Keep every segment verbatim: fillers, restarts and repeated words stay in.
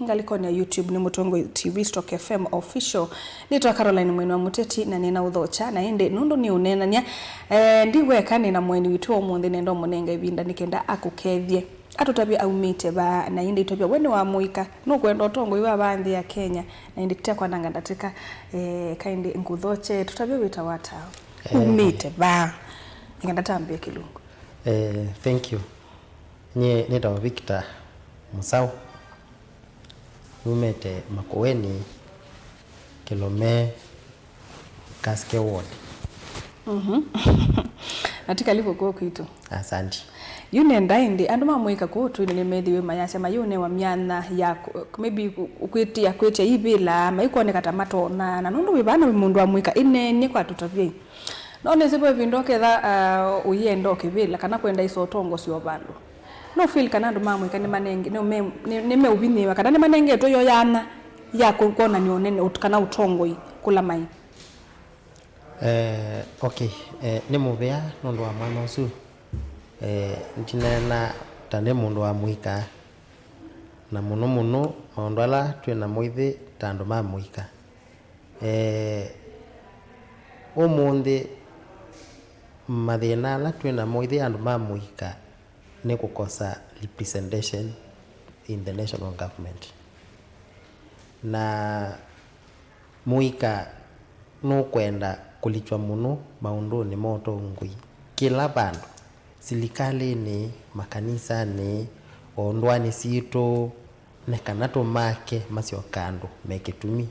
Ngalĩkonĩ ya YouTube nĩ Mũtongoi T V stroke F M Official. Nĩtwa Caroline Mweni wa Mũteti, na nĩna ũthokya, na ĩndĩ nũndũ nĩ ũneenany'a, eh, ndi weka, nĩna mũeni witũ wa ũmũnthĩ, nenda ũmũnenga ĩvinda nĩ kenda akũkethye. Atũtavye aumĩte va, na ĩndĩ itavya we nĩ wa mũika, nũkwenda ũtongoi wa va nthĩ ya Kenya, na ĩndĩ tũtekwananga ndatĩka, eh, kaĩndĩ ngũthokye, tũtavye wĩtawa ata? Eh. Umĩte va? Nĩ kenda tambĩe Kĩlungu. Eh, thank you. Nyie nĩtawa Victor Mũsaũ. Numĩte Makueni, Kĩlome, Kaske Ward. Mhm. Na ti karibu kũũ kwitũ. Asante. Yu nenda ĩndĩ, andũ ma mũika kũũ twĩnĩ nĩmethĩwe mayasya mayũnewa myanya ya kũ-, maybe kũ-, kwĩtĩa, kwĩtya ivĩla, maikwoneka ta matonya, na nũndũ wĩ vana wĩ mũndũ wa mũika, ĩneenye kwa tũtavyei. No nĩsĩ ve ĩvinda ũketha, ah, ũyenda ũkĩvĩla kana kwenda ĩsa ũtongosya o vandũ. No feel kana andũ ma mũika nĩmanenge-, nĩme-, nĩ-, nĩmeũvinyĩĩwa kana nĩmanengetwe yo yanya ya kũ-, kwonany'a ũnene ũt-, kana ũtongoi kũla maĩ. Eh, okay. Eh, nĩ mũvea nũndũ wa mwanya ũsu. Eh, ndineena ta nĩ mũndũ wa mũika, na mũno mũno maũndũ ala twĩ namo ithyĩ ta andũ ma mũika. Eh, ũmũnthĩ mathĩna ala twĩ namo ithyĩ andũ ma mũika nĩ kũkosa representation in the national government. Na mũika nũkwenda kũlikywa mũno maũndũnĩ ma ũtongoi kĩla vandũ, silikalĩnĩ, makanisanĩ, o ndũanĩ sitũ, nĩ kana tũmake masyoka andũ me kĩtumi.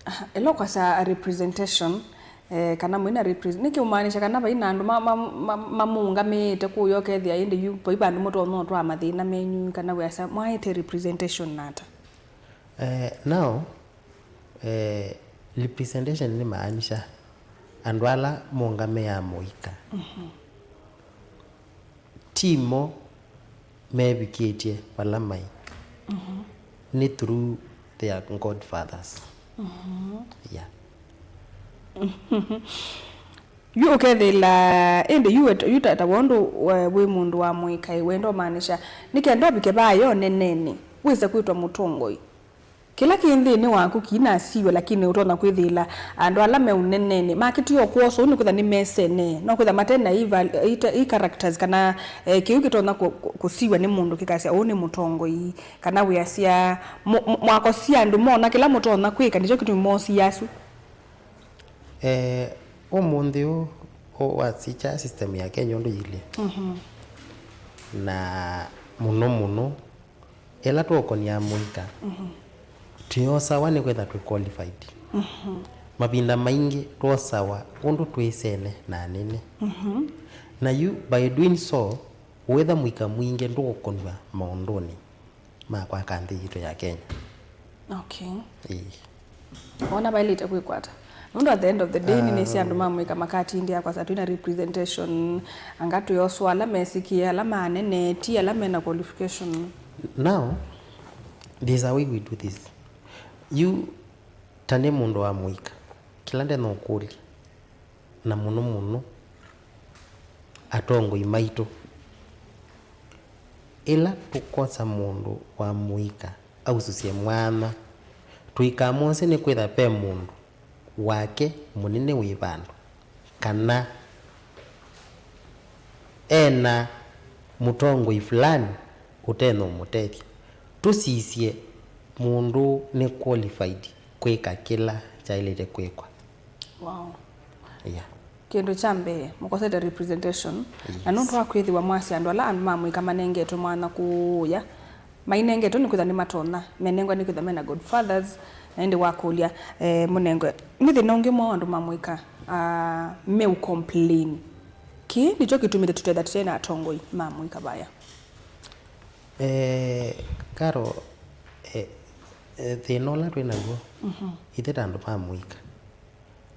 Aha, ĩla ũkwasya representation, eh, kana mwĩna repres-, nĩkĩ ũmaanisha kana vai na andũ ma-, ma-, ma-, mamũũngamĩĩte kũya ũkethĩa ĩndĩ yu vai vandũ mũtonya ũtwaa mathĩna menyu kana wĩasya mwaĩte representation nata? Eh, now, eh, representation nĩ maanisha andũ ala maũngamĩaa mũika. Mhm. Ti mo mevikĩtye vala maĩ. Mhm. Nĩ through their godfathers. Mhm. Yeah. Yu ũkethĩla, ĩndĩ yu wet-, yu ta, ta wondũ we wĩ mũndũ wa mũikaĩ, wenda ũmaanisha, nĩ kenda ũvike vaa yo nenenĩ, wĩse kwĩtwa mũtongoi. Kĩla kĩ nthĩnĩ waku kĩinasiw'a, lakini ũtonya kwĩthĩĩla andũ ala me ũnenenĩ makĩtie o kwosa ũu nĩkwĩtha nĩmesene. No kwĩtha mate na ii val-, ii te-, ii characters kana, eh, kĩu kĩtonya kũ-, kũ-, kũsiw'a nĩ mũndũ kĩkasya ũũ nĩ mũtongoi, kana wĩasya mũ-, mũ-, mwakosie andũ mona kĩla mũtonya kwĩka, nĩkyo kĩtumi moosie asu. Eh, ũmũnthĩ ũũ, ũ-, wasikya system ya Kenya ũndũ yĩlĩ. Mhm. Na mũno mũno, ĩla tũũkũnĩa mũika, mhm, twĩosawa nĩ kwĩtha twĩ qualified. Mhm. Mavinda maingĩ twosawa ũndũ twĩsene na anene. Mhm. Na yu, by doing so, wĩtha mũika mwingĩ ndũũkũnw'a maũndũnĩ ma kwaka nthĩ yitũ ya Kenya. Okay. Ĩĩ. Wona vaĩlĩte kwĩkwata. Nũndũ at the end of the day, nĩnĩsĩ andũ ma mũika makatindĩa kwasya twĩna representation, anga twĩoswa ala mesĩkĩe, ala manene, ti ala mena qualification. Now, there's a way we do this. Yu, ta nĩ mũndũ wa mũika, kĩla ndena ũkũlya, na mũno mũno atongoi maitũ, ĩla tũkosa mũndũ wa mũika ausũsye mwanya, tũikamwose nĩ kwĩtha ve mũndũ wake mũnene wĩ vandũ, kana ena mũtongoi fulani ũtena ũmũtethya. Tũsisye mũndũ nĩ qualified kwĩka kĩla kyaĩlĩte kwĩkwa. Wow. Yeah. Kĩndũ kya mbee, mũkosete representation, na nũndũ wa kwĩthĩwa mwasya andũ ala andũ ma mũika manengetwe mwanya kũũya, mainengetwe nĩ kwĩtha nĩmatonya, menengwa nĩ kwĩtha mena godfathers, na ĩndĩ wakũlya, eh, mũnengwe. Nĩ thĩna ũngĩ mwaũ andũ ma mũika, ah, meũcomplain? Kĩĩ nĩkyo kĩtumĩte tũtetha tũte na atongoi ma mũika vaya. Eh, Karo, eh, eh, thĩna ũla twĩ naw'o, mhm, ithyĩ ta andũ ma mũika,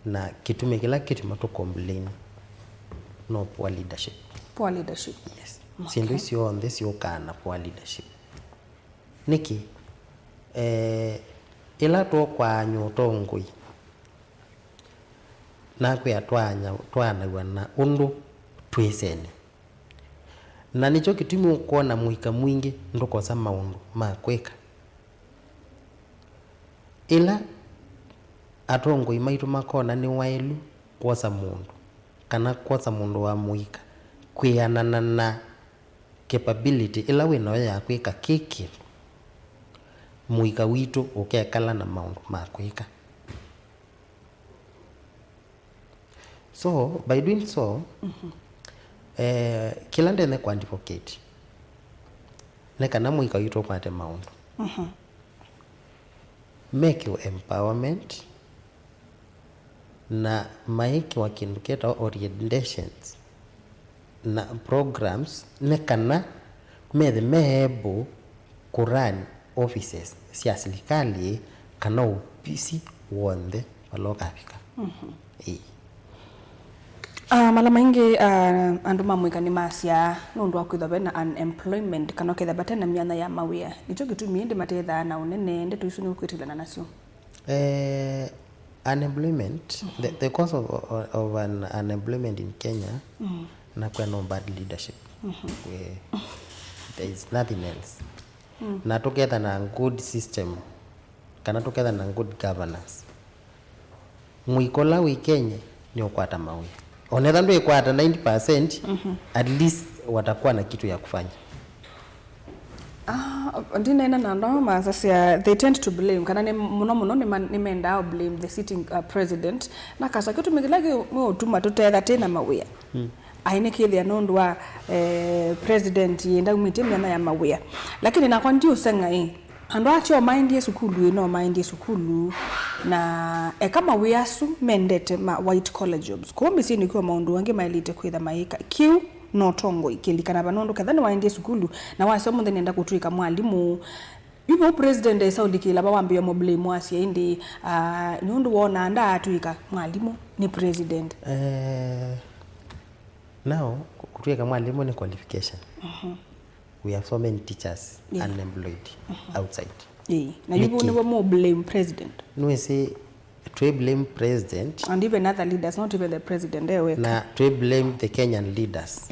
na kĩtumi kĩla kĩtuma tũcomplain no poor leadership. Poor leadership. Yes. Okay. Syĩndũ isu syonthe syũkaa na poor leadership. Nĩkĩ? Eh, ĩla tũkwaany'a ũtongoi, nakwĩa twaanya-, twaanaw'a na ũndũ twĩsene. Na nĩkyo kĩtumi ũkwona mũika mwingĩ ndũkosa maũndũ ma kwĩka, Ĩla atongoi maitũ makona nĩ waĩlu kwosa mũndũ, kana kwosa mũndũ wa mũika kwĩanana na capability ĩla wĩ nayo ya kwĩka kĩ kĩndũ, mũika witũ ũkekala na maũndũ ma kwĩka. So, by doing so, eh, kĩla ndene kũ advocate nĩ kana mũika witũ ũkwate maũndũ, mekĩwe empowerment, na maĩkĩwa kĩndũ kĩtawa orientations na programs, nĩ kana methe me able kũ run offices sya silikalĩ kana ovisi w'onthe vala ũkavika. Ĩĩ. Ah, mala maingĩ, ah, andũ ma mũika nĩmasyaa nũndũ wa kwĩthwa ve na unemployment kana ũkethĩa vate na myanya ya mawĩa. Nĩkyo kĩtumi ĩndĩ matethaa na ũnene. Ndeto isu nĩũkwĩtĩkĩlana nasyo? Eh, unemployment, the, the cause of, of, of an unemployment in Kenya, na kwĩ no bad leadership. We, there is nothing else. Na tũketha na good system, kana tũketha na good governance, mũika ũla wĩ Kenya nĩũkwata mawĩa. Onetha ndwĩkwata ninety percent, at least watakuwa na kitu ya kufanya. Ah, ndinena na andũ amwe masasya, they tend to blame, kana nĩ mũno mũno nĩma-, nĩmendaa blame the sitting, uh, president. Na kasa kĩtumi kĩla kĩũtuma tũtetha tĩ na mawĩa. Aĩ nĩkĩthĩa nũndũ wa, eh, president yenda umĩtye myanya ya mawĩa. Lakini nakwa ndiũseng'a ĩ, andũ aa tyo maendie sukulu ĩ, no maendie sukulu, na eka mawĩa asu mendete ma white collar jobs. Kũu mĩsyĩnĩ kwĩ o maũndũ angĩ maĩlĩte kwĩtha mayĩka. Kĩu no tongoi kĩlikana va nũndũ ketha nĩwaendie sukulu na wasya ũmũnthĩ nĩenda kũtw'ĩka mwalimũ, yu vau president esa ũlikĩla va wambĩĩa mũblame wasya ĩndĩ, ah, nũndũ wonaa ndaatw'ĩka mwalimũ nĩ president. Eh, now, kũtw'ĩka mwalimũ nĩ qualification. We have so many teachers unemployed outside. Ĩĩ. Na yu vau nĩvo mũblame president. Nĩwĩsĩ, twĩ blame president. And even other leaders, not even the president, eh, weka. Na twĩ blame the Kenyan leaders.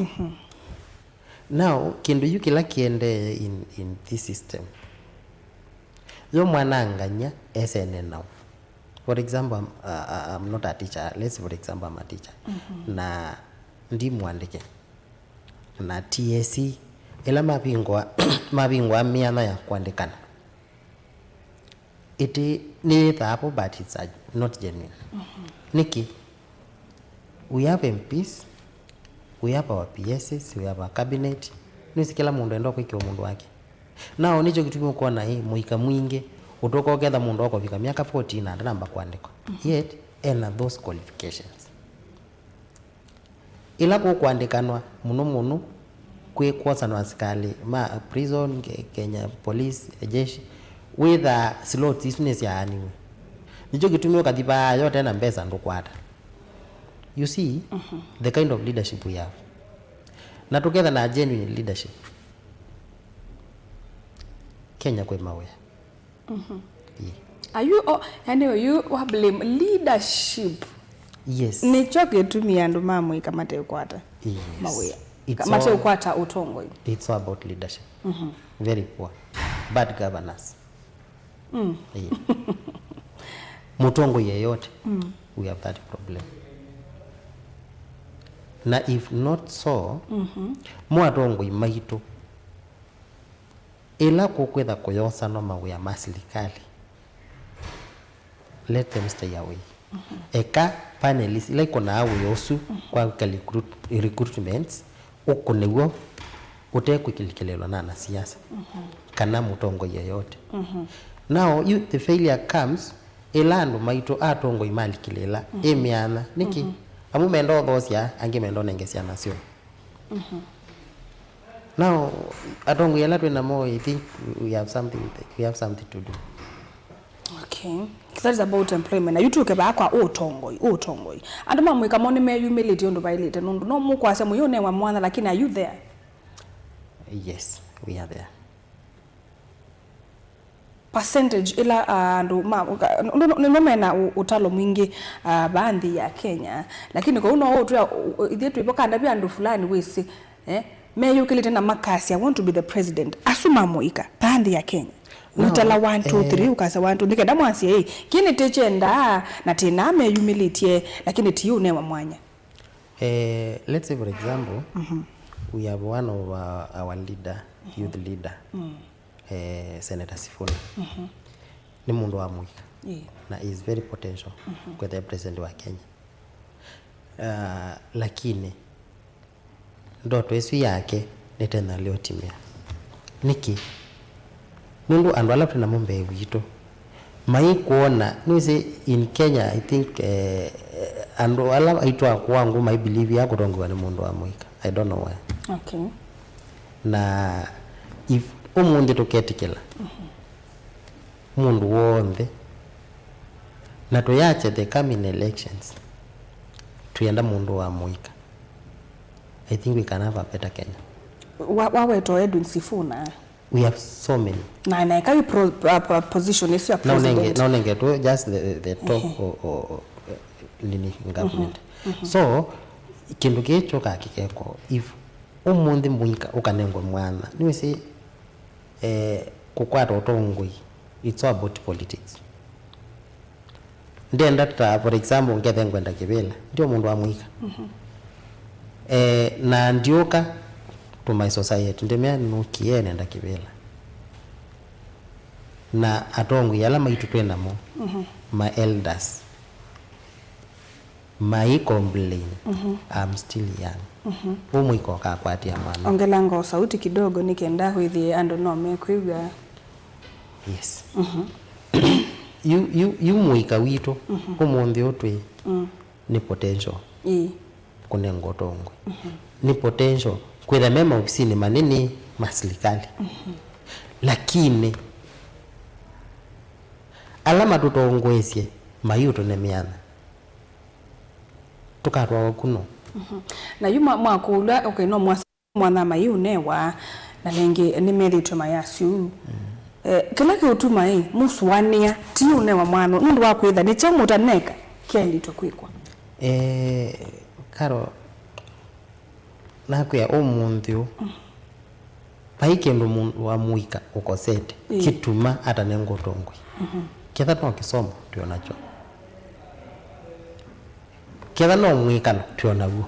Now, kĩndũ yu kĩla kĩendee in, in this system, yo mwana angany'a esene nao. For example, I'm, uh, uh, I'm not a teacher. Let's, for example, I'm a teacher. Na ndi mwandĩke. Na T S C, ĩla mavingũa, mavingũa mĩanya ya kũandĩkana. Ĩtĩ nĩyĩthaa vo, but it's a, not genuine. Nĩkĩ? We have M Ps, we have our P Ss, we have our cabinet. Nĩwĩsĩ kĩla mũndũ enda kwĩkĩwa mũndũ wake. Nao nĩkyo kĩtumi ũkwona ĩ, mũika mwingĩ, ũtũka ũketha mũndũ akũvika myaka fourteen na ndanamba kũandĩkwa. Yet, ena those qualifications. Ĩla kũkũandĩkanwa mũno mũno kwĩ kwosanwa asikalĩ ma prison, Ke-, Kenya Police, jeshi, wĩthaa slots isu nĩsyaaniwe. Nĩkyo kĩtumi ũkathi vaa yo tena mbesa ndũkwata. You see the kind of leadership we have. Na tũketha na genuine leadership, Kenya kwĩ mawĩa. Ĩĩ. Are you, oh, yani you wa blame leadership? Yes. Nĩkyo kĩtumi andũ ma mũika matekwata mawĩa. It's all, matekwata ũtongoi. It's all about leadership. Very poor. Bad governance. Ĩĩ. Mũtongoi yeyote, we have that problem. Na if not so, mo atongoi maitũ, ĩla kũkwĩtha kũyosanwa mawĩa ma silikalĩ, let them stay away. Eka panels ila ikonaa wĩa ũsu kwa kwĩka recruit-, recruitments, ũkũne w'o ũtekwĩkĩlĩkĩlĩlwa na anasiasa kana mũtongoi yeyote. Now, you, the failure comes ĩla andũ maitũ atongoi malikĩlĩla ĩ mĩanya. Nĩkĩ? Amu menda ũthosya, angĩ menda ũnenge syana syoo. Now, atongoi ala twĩ namo, I think we have something, we have something to do. Okay. That is about employment. Na yu tuke vaa kwa ũtongoi, ũtongoi. Andũ ma mũika mo nĩmeyumĩlĩtye ũndũ vaĩlĩte, nũndũ no mũkwasya mũyĩ ũnewa mwana, lakini are you there? Yes, we are there. Percentage ĩla, ah, andũ ma, ka-, nũ-, nũ-, nĩmo mena ũ-, ũtalo mwingĩ, ah, vaa nthĩ ya Kenya, lakini kũu no ũtwĩa, ũ-, ũ-, ithyĩ twĩvo kanda vya andũ fulani wĩsĩ, eh, meyũkĩlĩte na makasya, "I want to be the president." Asu ma mũika vaa nthĩ ya Kenya. Ũitala one, two, eh, three, ũkasya one, two, nĩ kenda mwasye, "Ĩ, kĩ nĩtĩkyendaa, na tĩnaa meyumĩlĩtye, lakini ti ũnewa mwanya." Eh, let's say, for example, we have one of our, our leader, youth leader, eh, Senator Sifuna. Nĩ mũndũ wa mũika. Ĩĩ. Na is very potential kwĩthĩa president wa Kenya. Ah, lakini ndoto ĩsu yake nĩtenalea ũtimĩa. Nĩkĩ? Nũndũ andũ ala twĩ namo mbee witũ maikwona, nĩwĩsĩ, in Kenya, I think, eh, andũ ala aitũ akũangũ mai believe ya kũtongoew'a nĩ mũndũ wa mũika. I don't know why. Okay. Na if ũmũnthĩ tũketĩkĩla mũndũ w'onthe, na tũyakya the coming elections, twĩenda mũndũ wa mũika, I think we can have a better Kenya. Wa- waweta o Edwin Sifuna. We have so many. Na naeka wi pro- uh, uh, position ĩsu ya Na ũnenge, president. Na ũnenge tu just the, the top o- o- o- nini, government. So kĩndũ kĩĩ kyokaa kĩkekwa, if ũmũnthĩ mũika ũkanengwa mwanya, nĩwĩsĩ, eh, kũkwata ũtongoi, it's all about politics. Ndenda ta, for example, ngethe ngwenda kĩvĩla, ndio mũndũ wa mũika. Eh, na ndiũka to my society, ndĩmea nũkie nenda kĩvĩla. Na atongoi ala maitũ twĩ namo, ma elders, mai complain, "I'm still young." Ũmwe ikoka kwatia mwana. Ongelanga o sauti kidogo nĩ kenda wĩthĩe andũ no mekwĩw'a. Yes. Yu, yu, yu mũika witũ, ũmũnthĩ ũtwĩ, nĩ potential. Ĩĩ. Kũnengwa ũtongoi. Nĩ potential kwĩtha me maovisinĩ manini ma silikali. Lakini ala matũtongoesye mayũtũne mĩanya, tũkatwawa kuno. Na yu mwa- mwakũlw'a, okay, no mwasa mwana mayĩũnewa, na lĩngĩ nĩmethĩtwe mayasya ũu. Eh, kĩla kĩũtuma ĩ mũsũanĩa ti ũnewa mwana nũndũ wa kwĩtha nĩ kyaũ mũtaneka kyaĩlĩtwe kwĩkwa? Eh, Karo, nakwĩa ũmũnthĩ ũũ, vai kĩndũ mũndũ wa mũika ũkosete, ĩĩ, kĩtuma atanengwa ũtongoi. Ketha no kĩsomo, twĩ onakyo. Ketha no mwĩkalo, twĩ onaw'o.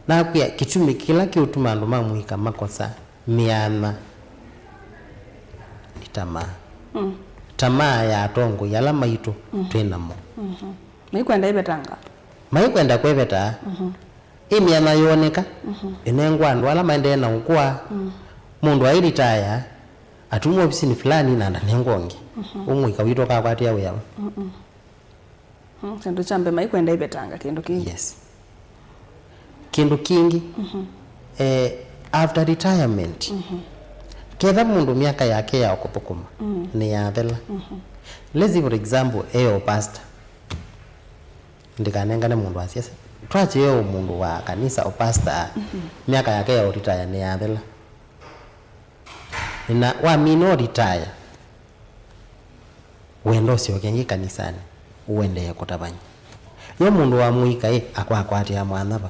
Nakwĩa, kĩtumi kĩla kĩũtuma andũ ma mũika makosa mĩanya nĩ tamaa. Tamaa ya atongoi ala maitũ twĩ namo. Maikwenda ĩvetanga. Maikwenda kwĩvetaa. Ĩ mĩanya yoneka, ĩnengwa andũ ala maendee na ũkũa. Mũndũ airitaya, atumwa ovisinĩ fulani na ndanengwa ũngĩ. Ũmũika witũ ũkakwatĩa wĩa va? Mm, kĩndũ kya mbee maikwenda ĩvetanga kĩndũ kĩngĩ. Yes. Kĩndũ kĩngĩ, eh, after retirement, ketha mũndũ myaka yake ya kũthũkũma nĩyathela. Let's say, for example, e o pastor. Ndikanengane mũndũ asya, twakye o mũndũ wa kanisa o pastor, myaka yake ya ũritaya nĩyathela. Na wamina ũritaya, wenda ũsyoke ĩngĩ kanisanĩ, ũendee kũtavany'a. Yo mũndũ wa mũika ĩ, akwakwatĩa mwana va?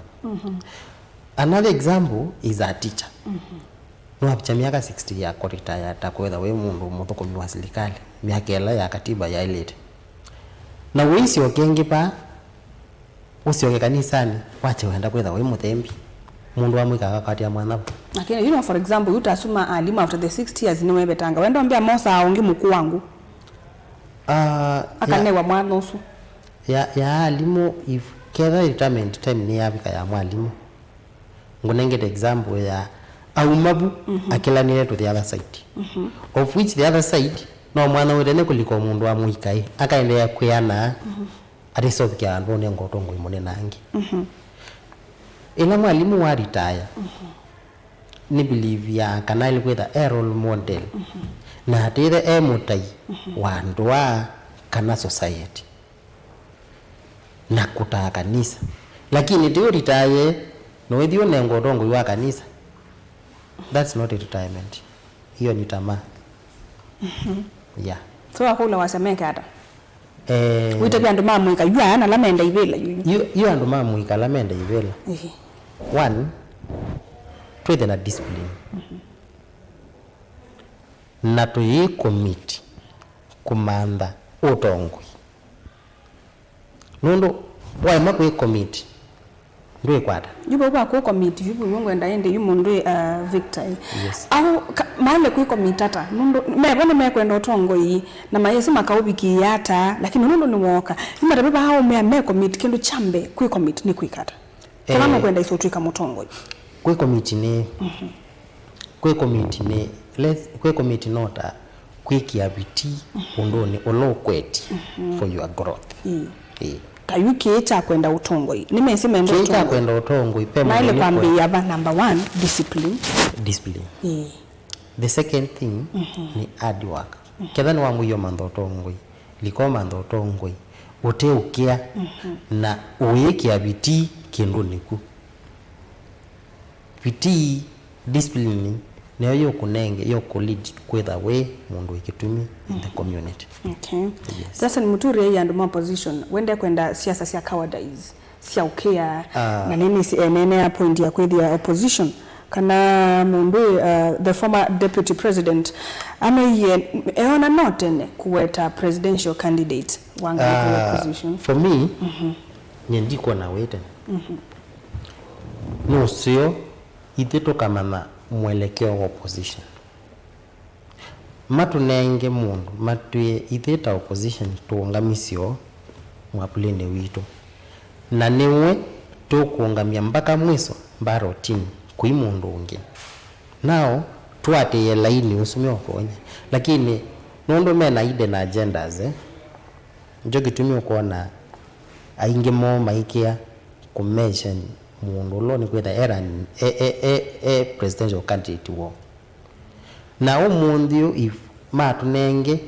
Another example is a teacher. Nĩwavikya myaka sixty ya kũritaya ta kwĩtha wĩ mũndũ mũthũkũmi wa silikalĩ, myaka ĩla ya katiba yaĩlĩte. Na ũisyoke ĩngĩ vaa, ũsyoke kanisanĩ, wakye wenda kwĩtha wĩ mũthembi, mũndũ wa mũika akakwatĩa mwana va? Lakini, you know, for example, yu ta asu ma alimũ after the sixty years nĩmevetanga. Wenda ũmbĩa mosaa ũngĩ mũkũangũ. Ah, ya- Akanewa mwana ũsu. Ya, ya alimũ, if ketha retirement time nĩyavika ya mwalimũ, ngũnengete example ya auma vu, akĩlanĩle to the other side. Of which the other side, no mwana wĩtene kũlika o mũndũ wa mũika ĩ, akaendeea kwĩanaa, atĩsovikĩa andũ ũnenga ũtongoi mũnene angĩ. Ĩla mwalimũ wa retire, nĩ believe ya kana aĩle kwĩtha e role model, na atĩthe e mũtai wa ndũa kana society, na kũtaa kanisa. Lakini ti ũritaye, na ũithi ũnenga ũtongoi wa kanisa. That's not a retirement. Hiyo ni tamaa. Yeah. So, wakũlya wasya meke ata? Eh, wĩtavya andũ ma mũika, yu aya na ala menda ivĩla yu. Yu, yu andũ ma mũika ala menda ivĩla. Ĩĩ. One, twĩthe na discipline. Mhm. na tũyĩkomiti kũmantha ũtongoi. Nũndũ waema kwĩ commit, ndwĩkwata. Yu vau va kũ commit, yu vau ngwenda ĩndĩ yu mũndũ, uh, Victor. Yes. Au ka- maĩle kwĩ commit ata? Nũndũ mevo nĩmekwenda ũtongoi, na mayĩsĩ makaũvikĩĩa ata, lakini nũndũ nĩwooka. Yu matavĩ vaa ũmea me commit, kĩndũ kya mbee kwĩ commit nĩ kwĩka ata? Kana eh, nũkwenda ĩsĩ ũtw'ĩka mũtongoi? Kwĩ commit nĩ, kwĩ commit nĩ, let's- kwĩ commit no ta kwĩkĩa vitii ũndũnĩ ũla ũkwetye for your growth. Ĩĩ. Ĩĩ. Ta yu kĩĩ kya kwenda ũtongoi. Nĩmesĩ menda kĩĩ kya ũtongoi. Kwenda ũtongoi, pe mũndũ maĩle nĩ kwambĩĩa va number one, discipline. Discipline. Ĩĩ. The second thing nĩ hard work. Ketha nĩwamwĩie ũmantha ũtongoi, lika ũmantha ũtongoi ũteũkĩa na ũyĩkĩa vitii kĩndũnĩ ku. Vitii, discipline, nĩyo yũkũnenge, yũkũlead kwĩtha wĩ mũndũ wĩ kĩtumi in the community. Okay. Yes. Justin Muturi e andũ ma opposition, wende kwenda siasa sya cowardice, sya ũkĩa, ah, na nini si enene ya point ya kwĩthĩa opposition, kana mũndũ, uh, the former deputy president, ameie eona no tene kũweta presidential candidate wa ngalĩko ya, ah, opposition. For me, nyie ndikwona wĩ tene. Nũseo ithyĩ tũkamanya mwelekeo wa opposition. Matũnenge mũndũ, matwĩe ithyĩ ta opposition tũũngamisye o mwavulĩnĩ witũ. Na nĩwe tũkũũngamya mpaka mwiso mbarotinĩ, kũi mũndũ ũngĩ. Nao tũatĩĩe laini ũsu meũtonya. Lakini nũndũ me na hidden agendas, eh, nĩkyo kĩtumi ũkwona aingĩ moo maikĩa kũmention mũndũ ũla nĩkwĩtha e, e, e, e presidential candidate woo. Na ũmũnthĩ ũyũ, if matũnenge,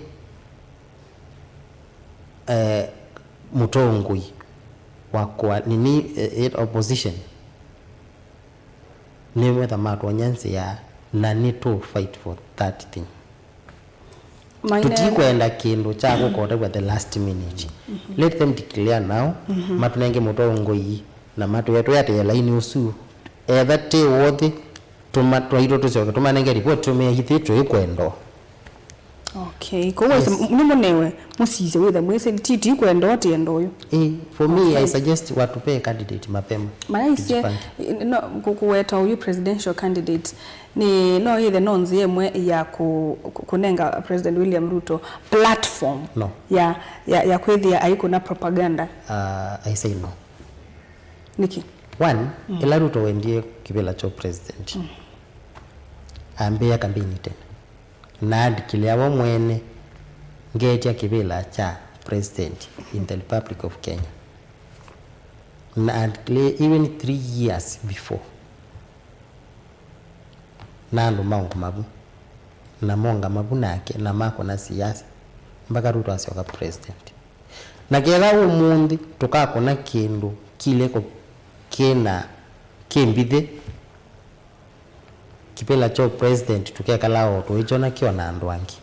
eh, mũtongoi wa kwa nini, eh, eh, opposition, nĩmetha matwony'a nzĩa na nĩtũ fight for that thing. Maine- tũtikwenda kĩndũ kya kũkotew'a the last minute. Let them declare now, matũnenge mũtongoi na matwĩe twĩatĩĩe laini ũsu. Etha tĩ worthy, tũma twaitũ tũsyoke tũmanenge report, tũmee ithyĩ tũikwendwa. Okay, kwoou yes, nĩ mũnewe mũsisye wĩthe mwĩsĩ ti ti kwenda ũtĩenda ũyũ. Eh, for me, okay, I suggest watupee candidate mapema. Manaisye, tujipange. No, kũ- kũweta ũyũ presidential candidate nĩ no yĩthe no nzĩa ĩmwe ya kũ- kũ- kũnenga President William Ruto platform, no, ya ya ya kwĩthĩa aikũna propaganda. Uh, I say no. Nĩkĩ? One, mm, ĩla Ruto wendie kĩvĩla kya president, mm, ambĩĩa kambĩini tene na adeclare we mwene, "Ngeetya kĩvĩla kya president in the Republic of Kenya." Na adeclare even three years before. Na andũ maũngama vu, na maũngama vu nake, na makũna siasa, mpaka Ruto asyoka president. Na ketha ũmũnthĩ tũkakũna kĩndũ kĩlĩko kĩna kĩmbithĩ, kĩvĩla kya president tũkekala o tũikyona kyo na andũ angĩ.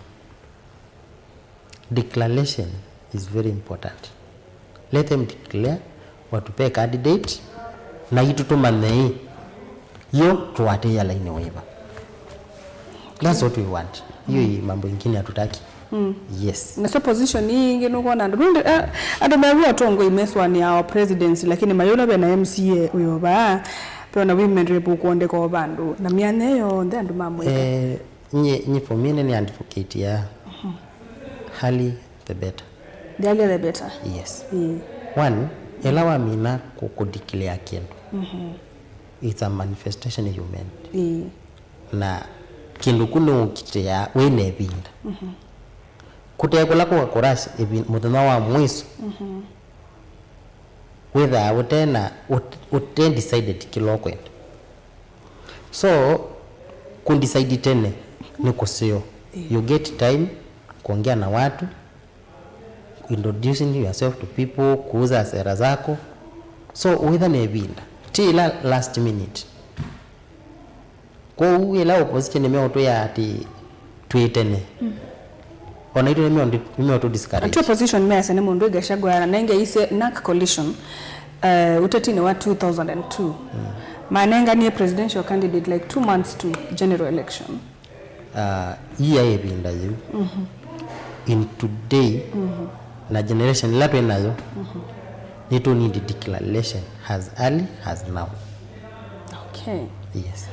Declaration is very important. Let them declare, watupe candidate, na itũ tũmanye ĩ, yo tũatĩĩa laini wĩva. That's what we want. Hiyo i mambo ingine hatutaki. Mm. Yes. Na so position ii ingĩ nũkwona andũ. Nũndũ, eh, andũ mew'a ũtongoi mesũanĩaa o presidency, lakini mayũla vena M C A ũyo vaa, vena women rep ũkwondeka o vandũ. Na myanya ĩyo yonthe andũ mamwĩka. Eh, nye, nye for me nĩ advocate ya early the better. The earlier the better. Yes. Mm. One, ĩla wamina kũ- kũdeclare kĩndũ, it's a manifestation you meant. Mm. Na kĩndũ kũ nĩ ũkitĩa wĩ na ĩvinda. Kũte kũla kũka kũrush ĩvin- mũthenya wa mwiso, wĩthaa ũte na ũt- ũte decided kĩla ũkwenda. So kũ decide tene nĩ kũseo. You get time kuongea na watu, introducing yourself to people, kuuza sera zako. So wĩtha na ĩvinda, ti ĩla last minute. Kwoou ĩla opposition nĩmeũtwĩa atĩ twĩ tene, ona itũ nĩmeũndi- nĩmeũtũ discourage. Ati opposition measya nĩ mũndũ Gachagua ananenge aisye NARC coalition, eh, ũtetinĩ wa two thousand and two. Manenganie presidential candidate like two months to general election. uh, ia ĩvinda yĩu, in today, na generation ĩla twĩ nayo, nĩtũ need declaration as early as now. Okay. Yes.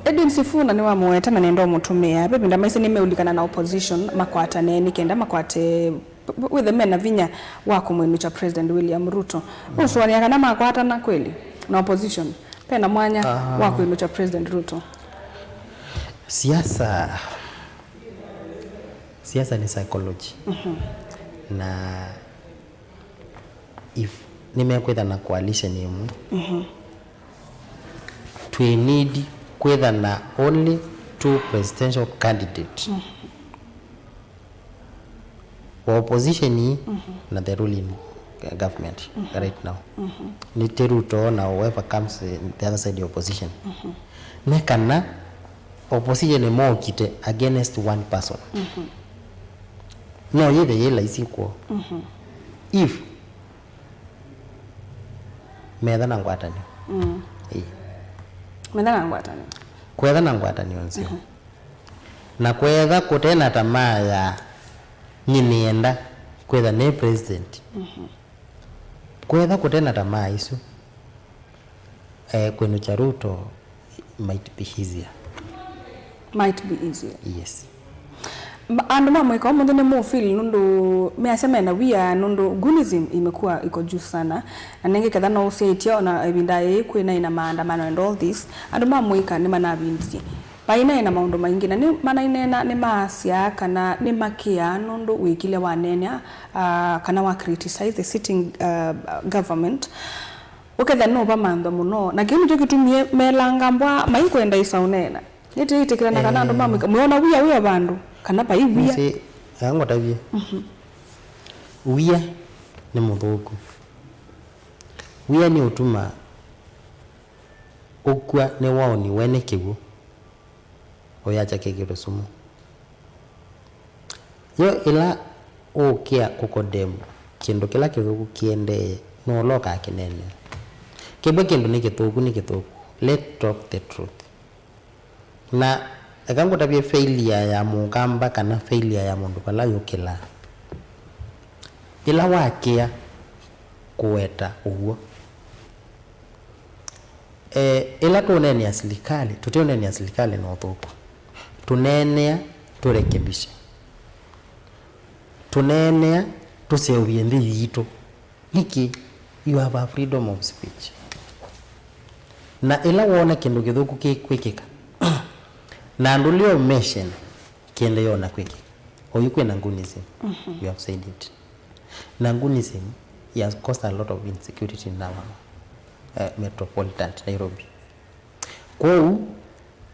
Edwin Sifuna nĩwamũete na nenda ũmũtũmĩa. Ve ĩvinda maisye nĩmeũlikana na opposition makwatane nĩ kenda makwate wĩthe mena vinya wa kũmwĩnũkya President William Ruto. Ũsũanĩa kana makwatana kweli na opposition, pena mwanya wa kwĩnũkya President Ruto? Siasa, siasa nĩ psychology. Na if nĩmekwĩtha na coalition ĩmwe, twĩ need kwĩtha na only two presidential candidate wa opposition ii na the ruling government right now. Nĩ ti Ruto na whoever comes in the other side ya opposition. Nĩ kana opposition ĩmokite against one person. No yĩthe yĩ laisi kwoo if metha na ngwatanĩo. Ĩĩ. Metha na ngwatanĩo. Kwetha na ngwatanĩo nzeo. Na kwetha kũte na tamaa ya nyie nĩenda kwĩtha nĩ president. Kwetha kũte na tamaa isu, eh, kwĩnũkya Ruto might be easier. Might be easier. Yes. Ma- andũ ma mũika ũmũnthĩ nĩ mũ feel nũndũ measya mena wia nũndũ goonism imekuwa iko juu sana, na nengĩ ketha no ũsyaĩtye ona ĩvinda yĩĩ kwĩ naĩ na maandamano and all this, andũ ma mũika nĩ manavindisye. Vai naĩ na maũndũ maingĩ na nĩ manaineena nĩ maasya kana nĩ makĩaa nũndũ wĩkile waneenea uh, kana wa criticize the sitting uh, government. Ũkethĩa nũvamanthwa mũno, na kĩu nĩkyo kĩtumie melanga mbwa maikwenda ĩsa ũneena. Nĩtĩĩtĩkĩlana kana andũ ma mũika, mwĩona wia wĩ o vandũ, kana vai wia. Nĩsĩ, aa ngũtavye. Wia nĩ mũthũku. Wia nĩ ũtuma ũkw'a nĩ waũniwe nĩ kĩw'ũ, ũyakya kĩkĩtũ sumu. Yo ĩla ũũkĩa kũkondemu kĩndũ kĩla kĩthũku kĩendee, nũũla ũkakĩneenea. Kĩmwe kĩndũ nĩ kĩthũku, nĩ kĩthũku. Let talk the truth. Na eka ngũtavye failure ya mũkamba kana failure ya mũndũ vala yũkĩlaa. Ĩla wakĩa kũweta ũw'o. Eh, ĩla tũũneenea silikalĩ, tũteũneenea silikalĩ na ũthũku. Tũneenea tũrekebishe. Tũneenea tũseũvye nthĩ yitũ. Nĩkĩ? You have a freedom of speech. Na ĩla woona kĩndũ kĩthũku kĩkwĩkĩka, na ndũlea ũmesheni, kĩendeea ona kwĩkĩka. Oyu kwĩna goonism. You have said it. Na goonism has caused a lot of insecurity in our uh, metropolitan Nairobi. Kwoou,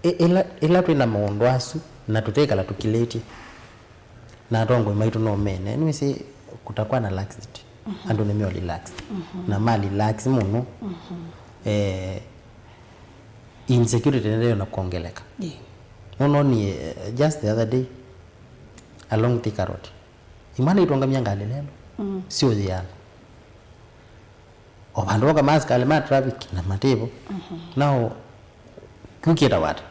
ĩ- ĩla, ĩla twĩ na maũndũ asu na tũtekala tũkilĩtye, na atongoi maitũ no mene, nĩwĩsĩ kũtakwa na laxity. Andũ nĩmeo relax. Na ma relax mũno, eh, insecurity nĩyo na kuongeleka. Ĩĩ. Nononi, eh, just the other day along Thika Road, imwana itũngamya ngalĩ lelo, mm, siũyĩana. O vandũ voka maasikali ma traffic na mativo. Nao kĩu kĩtawa ata?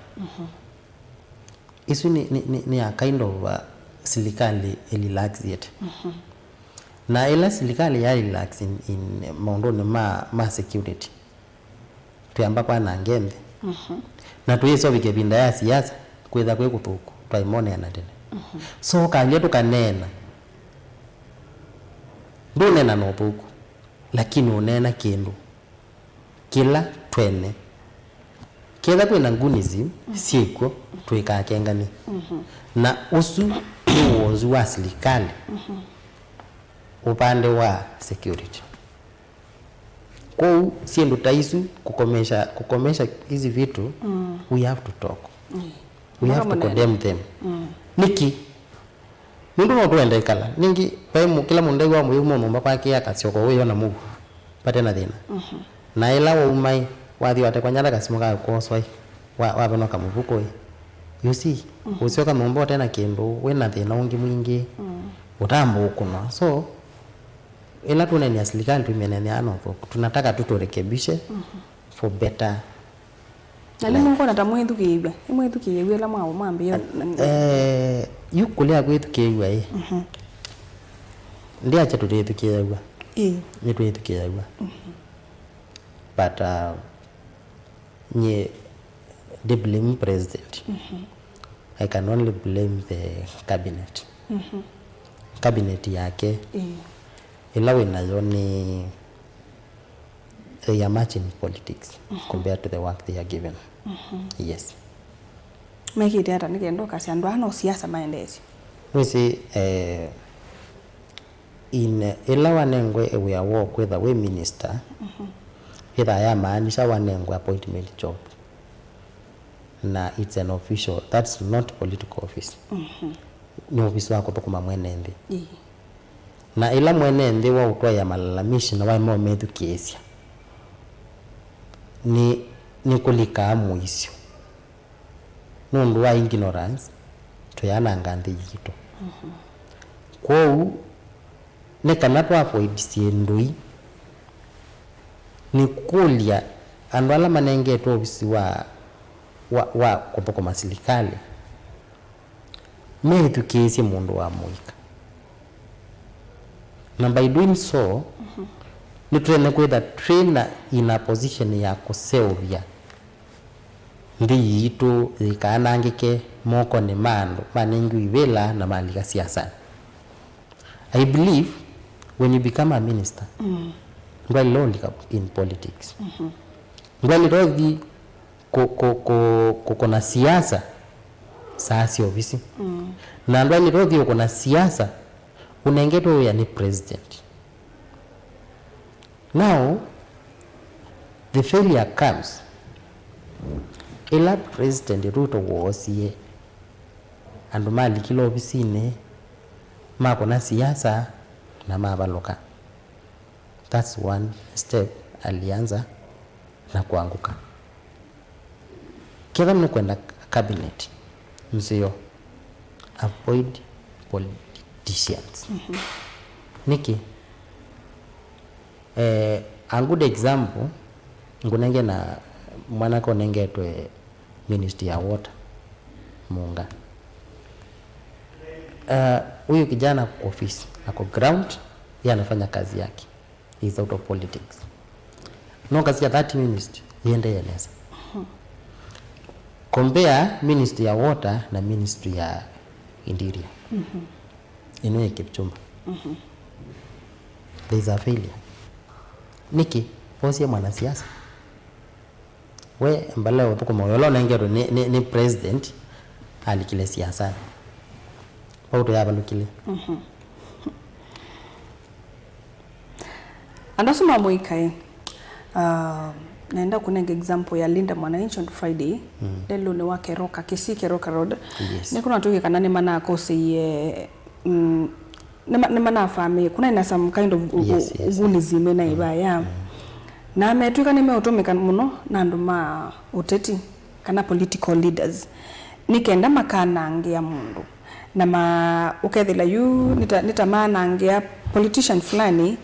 Isu nĩ, nĩ, nĩ, nĩ a kind of, uh, silikalĩ ĩrelaxĩte. Na ĩla silikalĩ ya relax in, in maũndũnĩ ma, ma security, twĩamba kwananga nthĩ. Na tũyĩseũvĩkya ĩvinda ya siasa, kwĩtha kwĩ kũthũku, twaimoneana tene. So ũkangya tũkaneena, ndũneena na ũthũku, lakini ũneena kĩndũ kĩla twene. Ketha kwĩna goonism syĩkw'o, tũikakengane. Na ũsu nĩ wonzu wa silikalĩ upande wa security. Kwoou syĩndũ ta isu, kukomesha, kukomesha hizi vitu, we have to talk. We have to condemn them. Nĩkĩ? Nũndũ no tũenda ĩkala. Ningĩ, vai mũ-, kĩla mũndũ ndaĩw'a mũyĩu mo nyũmba kwake akasyoka ũyona mũu vate na thĩna. Na ĩla wauma ĩ, wathi watekwa nyata kasimũ ka kwoswa ĩ, wa, wavenoka mũvuko ĩ. You see, ũsyoka nyũmba ũte na kĩndũ, wĩ na thĩna ũngĩ mwingĩ, ũtamba ũkũnwa. So, ĩla tũneenea silikalĩ, tũimĩneenea na ũthũku. Tunataka tu turekebishe for better Na yu mũkona ta mwĩthukĩĩw'a, nĩmwĩthukĩĩw'a ĩla mwa-, mwambĩĩa? Eh, yu kũlea kwĩthukĩĩw'a ĩ. Mhm. Ndiakya tũtĩthukĩĩaw'a. Ĩĩ. Nĩtwĩthukĩĩaw'a. Mhm. But uh, nye ndi blame president. Mhm. I can only blame the cabinet. Mhm. Cabinet yake, ĩĩ, ĩla wĩ nayo nĩ, they are much in politics, mhm, compared to the work they are given. Mhm. Yes. Mekĩte ata nĩ kenda ũkasya andũ aa no siasa maendeesye? Nĩsĩ, eh, in, ĩla wanengwe wĩa wa kwĩtha wĩ minister, mhm, ĩthaa yamaanisha wanengwe appointment job. Na it's an official, that's not political office. Mhm. Nĩ ofisi wa kũthũkũma mwene nthĩ. Ĩĩ. Na ĩla mwene nthĩ waũtwaĩa malalamishi na waema ũmethukĩĩsya, nĩ, nĩkũlikaa mũisyo. Nũndũ wa ignorance, tũyananga nthĩ yitũ. Mhm. Kwoou, nĩ kana tũ avoid syĩndũ ii, nĩkũlya andũ ala manengetwe ovisi wa, wa, wa kũthũkũma silikalĩ methukĩĩsye mũndũ wa mũika. Na by doing so, mhm, nĩtũtonya kwĩtha twĩ na, in a position ya kũseũvya nthĩ yitũ yĩkaanangĩke mokonĩ ma andũ manengiwe ivĩla na malika siasanĩ. I believe when you become a minister, mm, ndwaĩle ũlika in politics. Mhm. Ndwaĩle ũthi kũ-, kũ-, kũ-, kũkũna siasa saa sya ovisi. Mm. Na ndwaĩle ũthi ũkũna siasa ũnengetwe wĩa nĩ president. Now, the failure comes ĩla President Ruto woosie andũ malikile ovisinĩ, makũna siasa na mavalũka. That's one step alianza na kuanguka. Ketha nũkwenda cabinet nzeo, avoid politicians. Mhm. Nĩkĩ? Eh, a good example, ngũnenge na mwanake ũnengetwe ministry ya water, Munga. Eh, huyu kijana kwa ofisi, ako ground, yeye anafanya kazi yake. Is out of politics. No kazi ya that ministry, iendee nesa. Mhm. Compare ministry ya water na ministry ya interior. Mhm. Ĩno ĩ Kipchumba. Mhm. There is a failure. Nĩkĩ? Osie mwanasiasa. We mbala ya ũthũkũma ũyũ ũla ũnengetwe nĩ, nĩ, nĩ president alikile siasanĩ. Vau tũyavalũkile. Mhm. Andũ asu ma mũikaĩ, ah, naenda kũnenga example ya Linda Mwananchi on Friday, mm, lelũnĩ wa Keroka, Kisii Keroka Road. Yes. Nĩkũnatwĩkie kana nĩmanakoseie, mm, nĩma-, nĩmanafamĩie, kuna ina some kind of u-, yes, yes, yes, goonism ĩna, mm, ĩvaya. Mm. Na metwĩka nĩmeũtũmĩka mũno na andũ ma ũteti kana political leaders nĩ kenda makanangĩa mũndũ. Na ma-, ũkethĩla yu nĩta, nĩta manangĩa politician fulani,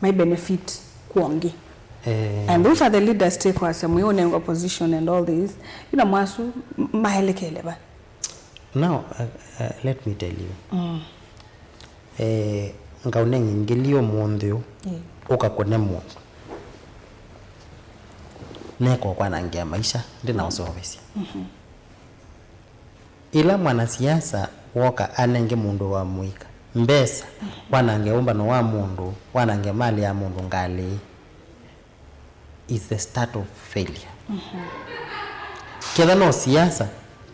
my benefit kwongĩ. Eh. And those are the leaders take kwasya mwĩ ũnengwa position and all this. Yu na mwasu m-, maelekele va? Now, uh, uh, let me tell you. Mm. Eh, ngaũneng'e ngili ũmũnthĩ ũũ, ĩĩ, ũkakũne mũndũ. Neka ũkwanangĩa maisha, ndĩna ũseũvĩsya. Mhm. Ĩla mwanasiasa woka anenge mũndũ wa mũika mbesa, wanange ũmbano wa mũndũ, wanange malĩ ya mũndũ ngalĩ, is the start of failure. Mhm. Ketha no siasa,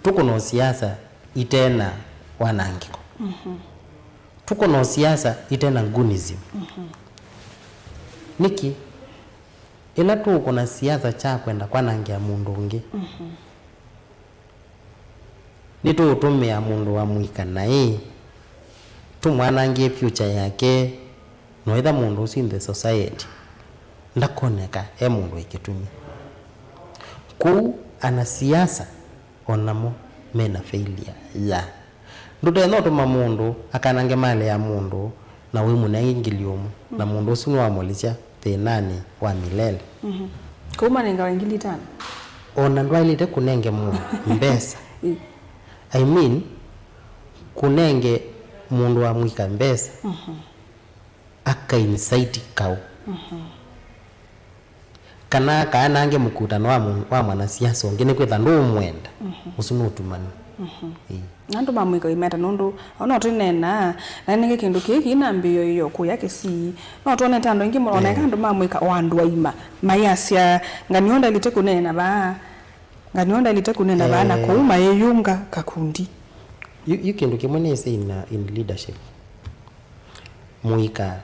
tũkũna siasa itena wanangĩko. Mhm. Tũkũna siasa itena goonism. Mhm. Nĩkĩ? Ĩla tũkũna siasa kya kwenda kwanangĩa mũndũ ũngĩ, mhm, nĩtũũtũmĩa mũndũ wa mũika naĩ tũmwanangĩe future yake, noĩtha mũndũ ũsu in the society ndakoneka e mũndũ wĩ kĩtumi. Kwoou anasiasa o namo mena failure ya, ndũtena ũtũma mũndũ akanange malĩ ya mũndũ na wĩmũnenge ngili ũmwe, na mũndũ ũsu nĩwamũlikya thĩnanĩ wa milele. Mhm. Kwoou manengawa ngili itano? Ona ndwaĩlĩte kũnenge mũndũ mbesa. I mean, kũnenge mũndũ wa mũika mbesa, aka incite kaũ. Kana akaanange mũkutano wa mũ-, wa mwanasiasa ũngĩ nĩkwĩtha ndũũmwenda. Ũsu nĩ ũtumanu. Ĩĩ. Na andũ ma mũika wĩmeta nũndũ o no tũineenaa, na nĩngĩ kĩndũ kĩĩ kĩi na mbĩo ĩyo kũya Kisii. No twonete andũ aingĩ mũno, oneka andũ ma mũika o andũ aima, maiasya, "Nganio ndaĩlĩte kũneena vaa, nganio ndaĩlĩte kũneena vaa," na kũu mayĩyũnga kakundi. Yu, yu kĩndũ kĩmwe nĩsĩ in, uh, in leadership. Mũika,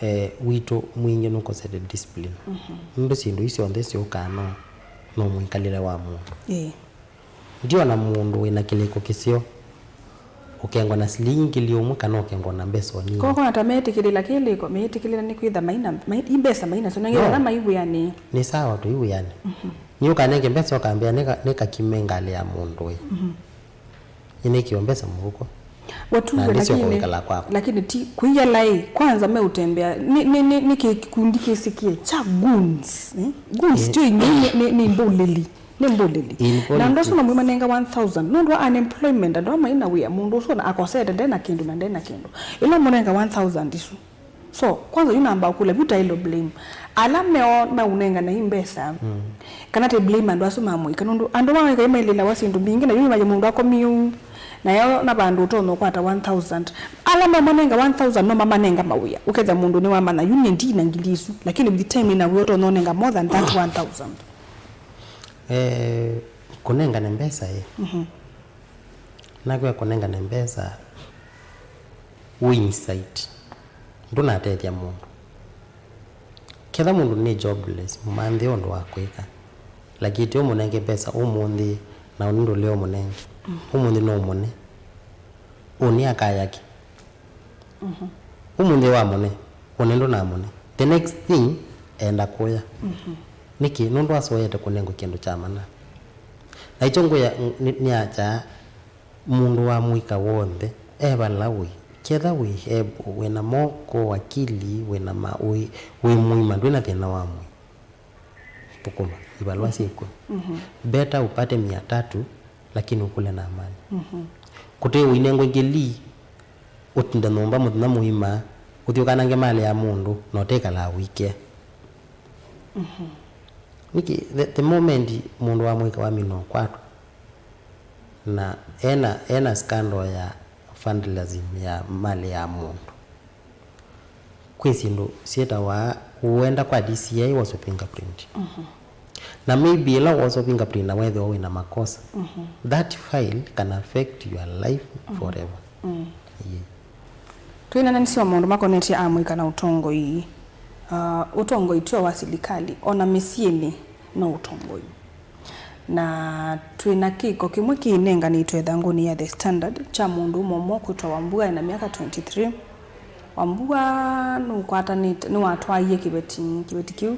eh, witũ mwingĩ nũkosete discipline. Nũndũ syĩndũ ii syonthe syũkaa no, no mwĩkalĩle wa mũndũ. Ĩĩ. Ndiona mũndũ wĩna kĩlĩko kĩseo ũkengwa na silingi ngili ũmwe kana ũkengwa na mbesa o nini. Koko na ta metĩkĩlĩla kĩlĩko, meĩtĩkĩlĩla nĩ kwĩtha maina, mai-, i mbesa mainasyo, nengĩ vala maiwĩanĩe. Nĩ sawa tũiwĩane. Nĩ ũkanenge mbesa ũkambĩa nĩka-, nĩkakime ngalĩ ya mũndũ ĩ. Nĩnĩkĩo mbesa mũvuko. Watuwe, na ndĩsyoka lakini, wĩkala kwakwa. Lakini ti kwĩyala ĩ, kwanza meũtembea nĩ, nĩ, nĩ, nĩ kĩkundi kĩsĩkĩe kya goons, eh? Goons tio ingĩ nĩ, nĩ, nĩ mbũlĩli. Nĩ mbũlĩli. Na andũ asu mamwe manenga one thousand nũndũ wa unemployment, andũ aa maina wĩa, mũndũ ũsu ona akosete, ndena kĩndũ na ndena kĩndũ. Ĩla mũnenga one thousand isu. So, kwanza yu namba kũla, vu tailo blame ala meo maũnengane i mbesa. Kana te blame andũ asu ma mũika, nũndũ andũ ma mũika mailĩlawa syĩndũ mbingĩ, na yu imaye mũndũ akomie ũu. Na yo na vandũ ũtonya ũkwata one thousand. Ala mamanenga one thousand no mamanenga mawĩa. Ũkethĩa mũndũ nĩwamanya, yu nĩ ndina ngili isu, lakini with time ĩna wĩa ũtonya ũnenga more than that one thousand. Eh, kũnengane mbesa ĩ. Nakwĩa kũnengane mbesa wĩ insight. Ndũnatethya mũndũ. Ketha mũndũ nĩ jobless, mũmanthĩe ũndũ wa kwĩka. Lakini ti ũmũnenge mbesa ũmũnthĩ, na ũnĩ ndũlea ũmũnenge. Ũmũnthĩ no ũmũne. Ũnĩ akaya kĩ? Ũmũnthĩ wamũne, ũnĩ ndũnamũne. The next thing, enda kũya. Nĩkĩ? Nũndũ asoete kũnengwa kĩndũ kya mana. Na ĩkyo ngwĩa nĩ, nĩakyaa mũndũ wa mũika w'onthe, e vala wĩ, ketha wĩ able, wĩna moko, akili, wĩna ma-, wĩ, wĩ mũima, ndwĩna thĩna wa mwĩĩ. Thũkũma ivalũa syĩ kw'o. Better upate mia tatu, lakini ukule na amani. Kũte ũinengwe ngili, ũtinde nyũmba mũthenya mũima, ũthi ũkanange malĩ ya mũndũ, na ũtekalaa ũikĩa. Nĩkĩ, the, the moment mũndũ wa mũika wamina ũkwatwa, na ena, ena scandal ya vandalism ya malĩ ya mũndũ, kwĩ syĩndũ syĩtawa, ũenda kwa D C I woswe fingerprint. Na maybe ĩla woswa fingerprint na wethĩwa wĩna makosa, that file can affect your life forever. Ĩĩ. Twĩnananĩsye o maũndũ makonetye amũika na ũtongoi. Uh, ũtongoi tio wa silikalĩ, ona mĩsyĩnĩ no ũtongoi. Na twĩ na kĩko kĩmwe kĩnenganĩtwe ĩthangũnĩ ya The Standard kya mũndũ ũmwe ũmwe kwĩtwa Wambua ena myaka twenty-three. Wambua nũkwatanĩte, nĩwatwaie kĩveti, kĩveti kĩu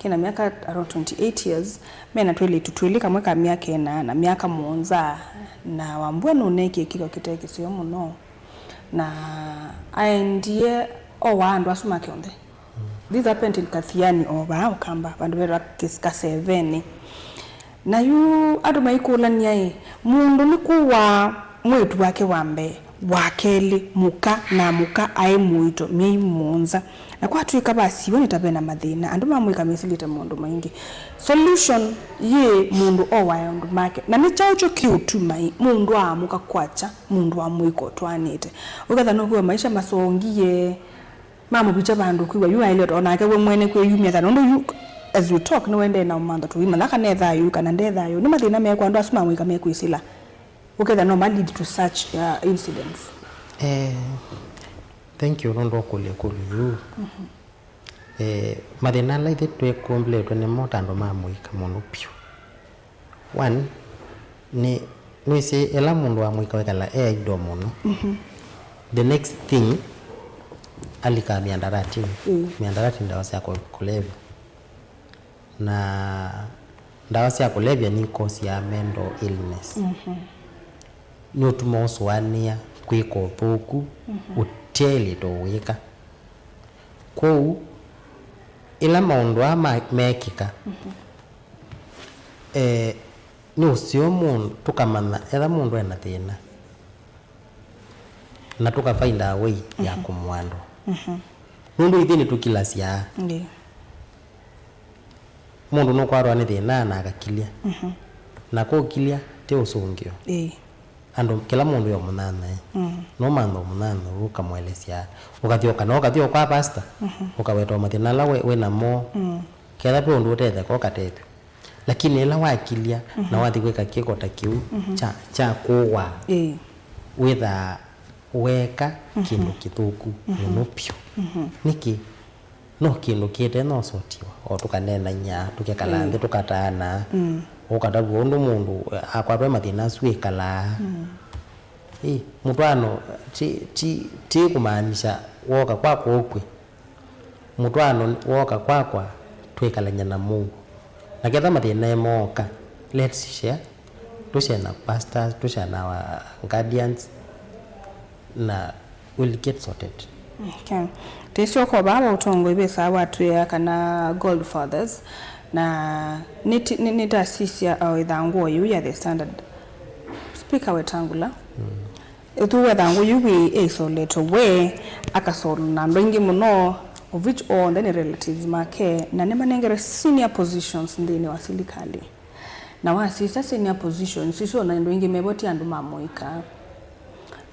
kĩna myaka around twenty-eight years, mena twĩlĩtu twĩlĩ, kamwe ka myaka ĩna na myaka mũonza. Na Wambua nũneekie kĩko kĩte kĩseo mũno. Na aendie owaa andũ asu make onthe. This happened in Kathiani, o vaa Ũkamba, vandũ vetwa Kis-, Kaseveni. Na yu andũ maikũlany'a ĩ, mũndũ nĩkũwaa mwĩĩtu wake wa mbee, wa kelĩ, mũka, na mũka aĩ mũito myei mũonza. Na kwatw'ĩka vasiwa nĩ ta vena mathĩna, andũ ma mũika mesĩlĩte maũndũ maingĩ. Solution yĩ mũndũ owae ũndũ make. Na nĩ kyaũ kyo kĩũtuma ĩ mũndũ aamũka kwakya mũndũ wa mũika ũtwaanĩte? Ũketha nũkwĩwa maisha masongie, mamũvikya vandũ kwĩw'a yu aĩle o nake we mwene kwĩyumya thayũ, nũndũ yu, as we talk, nĩwe nde na ũmantha tũimanya kana e thayũ kana nde thayũ. Nĩ mathĩna mekũ andũ asu ma mũika mekwĩsĩla, ũketha no ma lead to such, uh, incidents? Eh, thank you nũndũ wa kũlya ĩkũlyo yĩu. Eh, mathĩna ala ithyĩ twĩkũmbĩlĩtwe nĩmo ta andũ ma mũika mũno vyũ. One, nĩ, nĩwĩsĩ ĩla mũndũ wa mũika wĩkala e idle mũno, the next thing, alikaa miandaratinĩ. Miandarati nĩ ndawa sya kũ-, kũlevya. Na ndawa sya kũlevya nĩ cause ya mental illness. Nĩũtuma ũsũanĩa kwĩka ũthũku ũteĩlĩte ũwĩka. Kwoou, ĩla maũndũ aa ma-, meekĩka, Eh, nĩ ũseo mũndũ, tũkamanya etha mũndũ ena thĩna, na tũkafainda way ya kũmũandũ. Nũndũ ithyĩ nĩtũkilasya. Mũndũ nũkwatwa nĩ thĩna na akakilya. Na kũkilya ti ũsũngĩo. Andũ, kĩla mũndũ yo mũnyanyae. Nũmantha mũnyanyae ũkamũelesya. Ũkathi ũkana, ũkathi kwa pastor, ũkaweta mathĩna ala we, we namo. Ketha ve ũndũ ũtetheka, ũkatethw'a. Lakini ĩla wakilya na wathi kwĩka kĩko ta kĩu kya, kya kũwa, wĩthaa weeka kĩndũ kĩthũku mũno vyũ. Nĩkĩ? No kĩndũ kĩte no sotiwa, o tũkaneenany'a, tũkekala nthĩ, tũkataana, ũkatavw'a ũndũ mũndũ akwatwa mathĩna asu ĩkalaa. Ĩ, mũtwaano ti, ti, ti kũmaanisha woka kwakwa ũkw'e. Mũtwaano wooka kwakwa, twĩkalany'a na mũuo. Na ketha mathĩna mooka, let's share. Tũshare na pastors, tũshare na our guardians, na we'll get sorted. Okay. Tĩsyoka vaa ũtongoi vĩsaa watwĩa kana Gold Fathers, na nĩtasisya o ĩthangũ yĩu ya The Standard. Speaker Wetangula, Ĩthu wetha ngũ yu wĩ ĩisolete we, akasolwa na andũ aingĩ mũno, of which onthe nĩ relatives make, na nĩmanengere senior positions nthĩnĩ wa silikalĩ. Na wasisya senior positions isu, ona andũ aingĩ mevo ti andũ ma mũika.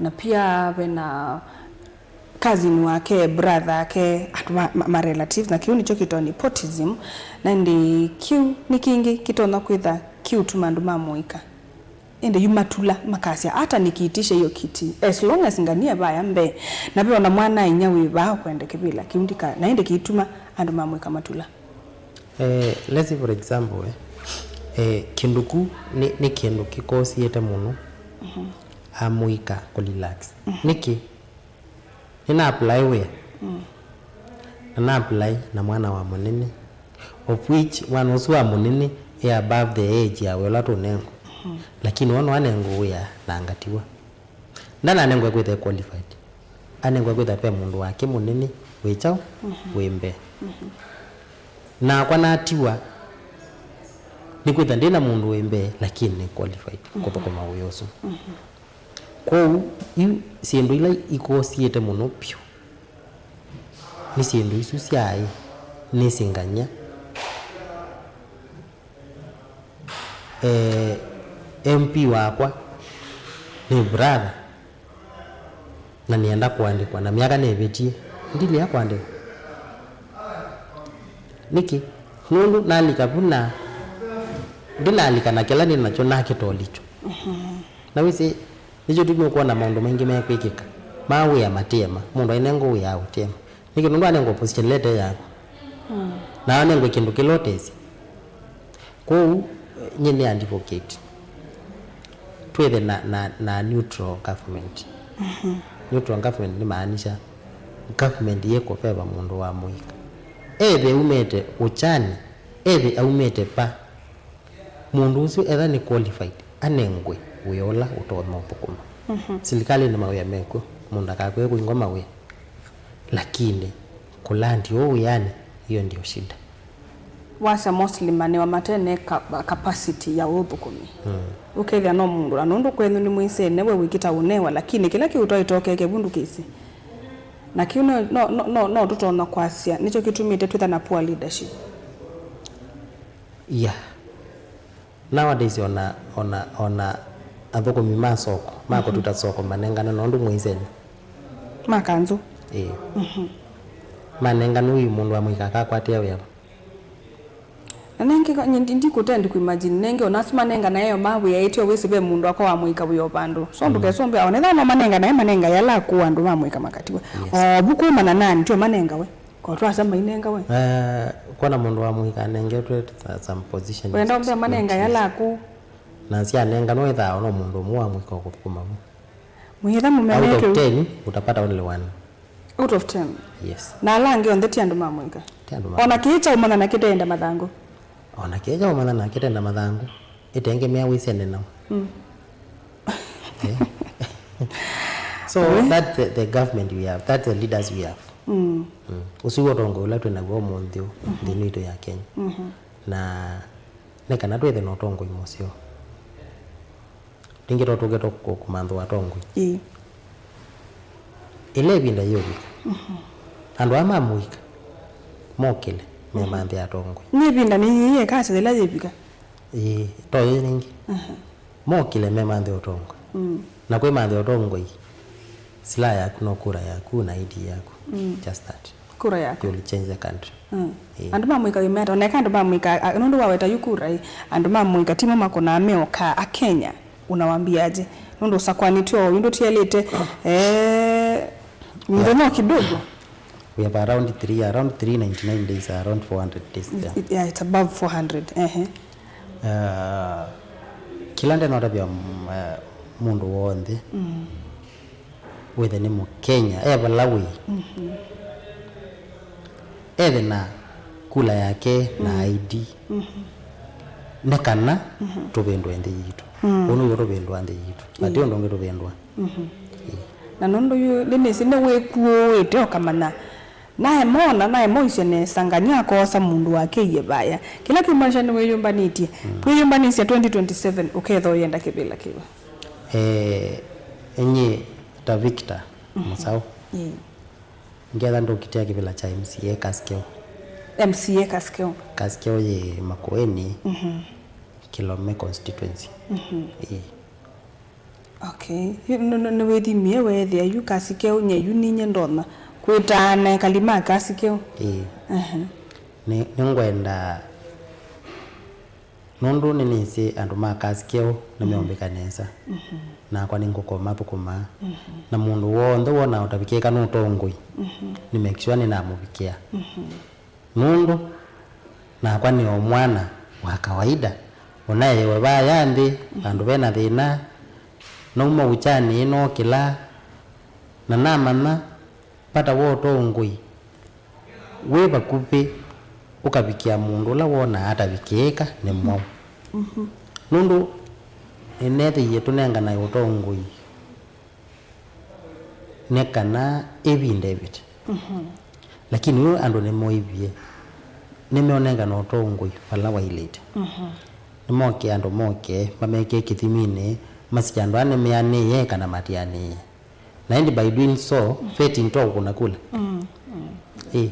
Na pia ve na cousin wake, brother ake, andũ ma, ma, ma relatives, na kĩu nĩkyo kĩtwa nepotism, na ĩndĩ kĩu nĩ kĩngĩ kĩtonya kwĩtha kĩutuma andũ ma mũika. Ĩndĩ yu matula, makasya, "Hata nikiitisha hiyo kiti, as long as nganie vaya mbee, na ve ona mwana-a-inyia wĩ vaa ũkwenda kĩvĩla kĩu ndika," na ĩndĩ kĩituma andũ ma mũika matula. Eh, let's say for example, eh, eh, kĩndũ ku nĩ, nĩ kĩndũ kĩkosiĩte mũno amũika kũ relax. Nĩkĩ? Nĩna apply wĩa. Na na apply na mwana wa mũnene, of which mwana ũsu wa mũnene e above the age ya wĩa ũla tũnengwa. Lakini we nĩwanengwa wĩa na angatiwa. Ndananengwa kwĩtha e qualified. Anengwa kwĩtha ve mũndũ wake mũnene wĩ kyaũ, wĩ mbee. Nakwa natiwa, nĩkwĩtha ndĩ na mũndũ wĩ mbee, lakini nĩ qualified kũthũkũma wĩa ũsu. Kwoou, yu syĩndũ ila ikosiĩte mũno vyũ nĩ syĩndũ isu sya aĩ nĩsĩ ngany'a. Eh, M P wakwa nĩ brother, na nĩenda kũandĩkwa, na myaka nĩvĩtie, ndilea kũandĩkwa. Nĩkĩ? Nũndũ nalika vu na ndinalika na kĩla nĩ nakyo nakĩtolikyo. Na wĩsĩ, nĩkyo tũmĩ ũkwona maũndũ maingĩ mekwĩkĩka ma wĩa matĩema, mũndũ ainengwa wĩa aũtĩema. Nĩkĩ? Nũndũ anengwa position ĩla ĩte yaku. Na anengwe kĩndũ kĩla ũtesĩ. Kwoou, nyie nĩ advocate twĩthe na, na, na neutral government. Neutral government nĩ maanisha government yĩ kũveva mũndũ wa mũika. Ethe aumĩte ũkyani, ethe aumĩte pa, mũndũ ũsu etha nĩ qualified, anengwe wĩa ũla ũtonya ũthũkũma. Silikalĩnĩ mawĩa mekw'o, mũndũ ndakakwĩe kũingwa mawĩa. Lakini kũlandi ũũ wĩanĩ, hiyo ndio shida. Wasya mostly manĩwa matene ka-, capacity ya ũthũkũmi. Ũkethĩa no mũndũ, na nũndũ kwenyu nĩ mwĩsene, we wĩkĩta ũnewa, lakini kĩla kĩu twaĩtokeke vu ndũkĩsĩ. Na kĩu no, no, no, no, no tũtonya kwasya nĩkyo kĩtumĩte twĩtha na poor leadership. Yeah. Nowadays ona, ona, ona athũkũmi ma soko, ma kũtuta soko manengana nũndũ mwĩsene. Ma kanzũ. Ĩĩ. Manengana ũyu mũndũ wa mũika akakwatĩa wĩa. Na nengĩ, ndi-, ndikũtendi kuimagine, nengĩ ona asu manengana eo ma wĩa ĩtyo wĩsĩ ve mũndũ akwa wa mũika wĩ o vandũ. So ndũkesũmbĩa, ona ethĩwa no manengana e manenga yala akũũ andũ ma mũika makatiwa. Yes. O vu kũmana nani, tyo manenga we. Ko twasya mainenga we. Eh, kwona mũndũ wa mũika anengetwe some position. Wenda ũmbĩa manenga yala akũũ. Na syanenganwa ĩthaa no mũndũ ũmwe wa mũika ũkũthũkũma vu. Mwĩtha mũmene. Out of ten, utapata only one. Out of ten? Yes. Na ala angĩ onthe ti andũ ma mũika. Ti andũ ma mũika. Ona kĩĩ kyaumana na kĩteenda mathangũ. Ona kĩĩ kyaumana na kĩteenda mathangũ. Ĩtengemea wĩsene nao. Mm. Eh. So that the, the government we have, that the leaders we have. Mm. Mm. Ũsu ũtongoi ũla twĩ naw'o ũmũnthĩ ũũ, nthĩ ĩno itũ ya Kenya. Na nĩ kana twĩthe na ũtongoi mũseo. Ĩngĩ to tũke tũkũmanthũa atongoi. Ĩĩ. Ĩla ĩvinda yĩũvika, andũ aa ma mũika mokĩle memanthe atongoi. Nĩ ĩvinda nĩ yĩĩ ĩkasya yĩla yĩvika? Ĩĩ, to yĩĩ nĩngĩ. Mokĩle memanthe ũtongoi. Mm. Na kwĩmanthe ũtongoi, silaha yaku no kura yaku na I D yaku. Mm. Just that. Kura yaku. You will change the country. Mm. Ĩĩ. Andũ ma mũika wĩmeta, oneka andũ ma mũika, a, nũndũ waweta yu kura ĩ, andũ ma mũika timo makũnaa meokaa Akenya, unawambiaje? Nũndũ ũsakwanĩtw'e oyu ndũtialĩte, eh, mĩthenya o kidogo. We have around three, around three ninety-nine days, around four hundred days there. It, yeah, it's above four hundred, ehe. Uh, kĩla ndena ũtavya, mm, uh, mũndũ w'onthe, mm, wĩthe nĩ Mũkenya, e vala wĩ. Mhm. Ethe na kula yake na, mm, I D. Mhm. Nĩ kana, mhm, tũvĩndũe nthĩ yitũ. Mm. Ũu nĩw'o tũvĩndũa nthĩ yitũ. Na, ĩĩ, ti ũndũ ũngĩ tũvĩndũa. Mhm. Ĩĩ. Na nũndũ yu nĩnĩsĩ nĩwĩkuũĩte ũkamanya, naemona, naemoisye nesa, Ngai akoosa mũndũ wake iye vaya. Kĩla kĩmaanisha nĩwĩyũmbanĩtye. Mm. Kwĩyũmbanĩsya twenty twenty-seven, ũkethwa ũyenda kĩvĩla kĩva? Eh, nyie ta Victor, mhm, Mũsaũ. Ĩĩ. Ngetha ndũkitĩa kĩvĩla kya M C A Kasikeo. M C A Kasikeo. Kasikeo yĩ Makueni, mhm, Kilome constituency. Mhm. Ĩĩ. Okay. Yu-, nũ-, nũ-, nĩwĩthimie weethĩa yu Kasikeo nye yu ninye ndonya kwĩtaana ekali ma Kasikeo? Ĩĩ. Ehe. Nĩ, nĩngwenda Nũndũ nĩnĩsĩ andũ ma Kasikeo nĩmeũmbĩka nesa, mhm, nakwa nĩngũkoma thũkũma. Mhm. Na mũndũ w'onthe wonaa ũtavikĩĩka nĩ ũtongoi, mhm, nĩ make sure nĩnamũvikĩa. Mhm. Nũndũ nakwa nĩ o mwana wa kawaida, ũnaeewe vaya nthĩ, mhm, vandũ vena thĩna, nauma ũkyanĩ nokĩla, na namanya vata wa ũtongoi wĩ vakuvĩ ũkavikĩa mũndũ ũla wonaa atavikĩĩka nĩ mwaũ. Mhm. Nũndũ nĩneethĩie tũnenganae ũtongoi nĩ kana ĩvinda ĩvĩte. Mhm. Lakini yu andũ nĩmoivie, nĩmeũnengana ũtongoi vala wailĩte. Mhm. Nĩmoke andũ moke mamekĩe kĩthiminĩ, masye andũ aa nĩmeanĩĩe kana matianĩĩe. Na ĩndĩ by doing so, mm, vetting to kũna kula. Mm, mm. Ĩĩ.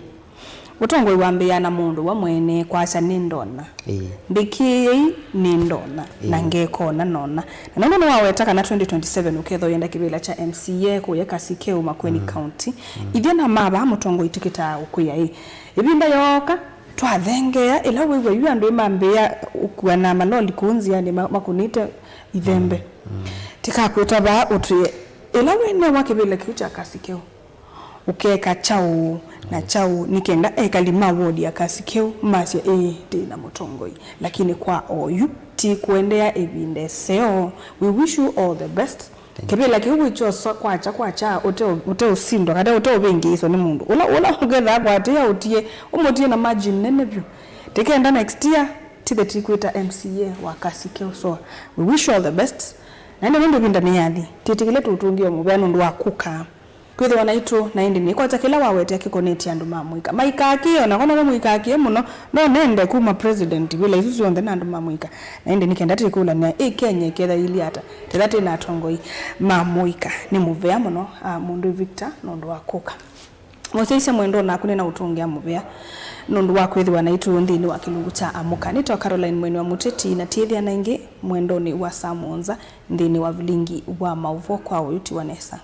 Ũtongoi wambĩĩaa na mũndũ wa mwene kwasya nĩndona. Ĩĩ. Mbĩkĩĩei nĩndona, na, ĩĩ, ngekona nona. Na nũndũ nĩwaweta kana twenty twenty-seven ũkethwa ũyenda kĩvĩla kya M C A kũya Kasikeu Makueni, mm, County. Mm. Ithyĩ na mavaa mũtongoi tũkĩtaa ũkwĩa ĩ. Ĩvinda yooka, twathengeea, ĩla wĩw'a yu andũ ĩ mambĩĩa ũkua na maloli kũu nzĩanĩ ma-, makũnĩte ithembe. Mm, mm. Tikakwĩta vaa ũtwĩe, ĩla wĩnewa kĩvĩla kĩu kya Kasikeu, ũkeka kyaũ na, mm, kyaũ, nĩ kenda ekali ma ward ya Kasikeu masye, ĩĩ, tĩ na mũtongoi. Lakini kwa oyu, ti kũendeea ĩvinda ĩseo. We wish you all the best. Thank you. Kĩvĩla kĩu wĩkyosa kwakya kwakya, ũte, ũteũsindwa, kata ũteũvĩngĩĩswa nĩ mũndũ. Ũla, ũla ũkethaa kwatĩĩa ũtie, ũmũtie na margin nene vyũ. Tĩkenda next year, tithe tikwĩta M C A wa Kasikeu. So, we wish you all the best. Na ĩndĩ nũndũ ĩvinda nĩyathi, twĩtĩkĩle tũtũngĩe mũvea nũndũ wa kũka. Kwĩthĩwa naitũ, na ĩndĩ nĩkwakya kĩla wawetee kĩkonetye andũ ma mũika. Maikakĩe, o na kona mamũikakĩe mũno, no nende kuma president, vĩla isu syonthe na andũ ma mũika. Na ĩndĩ nĩ kenda tĩkũlanĩa, ĩ Kenya ĩketha ĩilyĩ ata, tetha twĩ na atongoi ma mũika? Nĩ mũvea mũno, a, mũndũ Victor, nũndũ wa kũka. Mũsyaĩĩsya mwendwa, naku nĩnaũtũngĩa mũvea nũndũ wa kwĩthĩwa naitũ nthĩnĩ wa kĩlungu kya Amũka. Nĩtawa Caroline Mweni wa Mũteti, na twĩthĩana ĩngĩ mwendonĩ wa saa mũonza nthĩnĩ wa vilingi wa maũvoo kwa ũyũ tiwa nesa.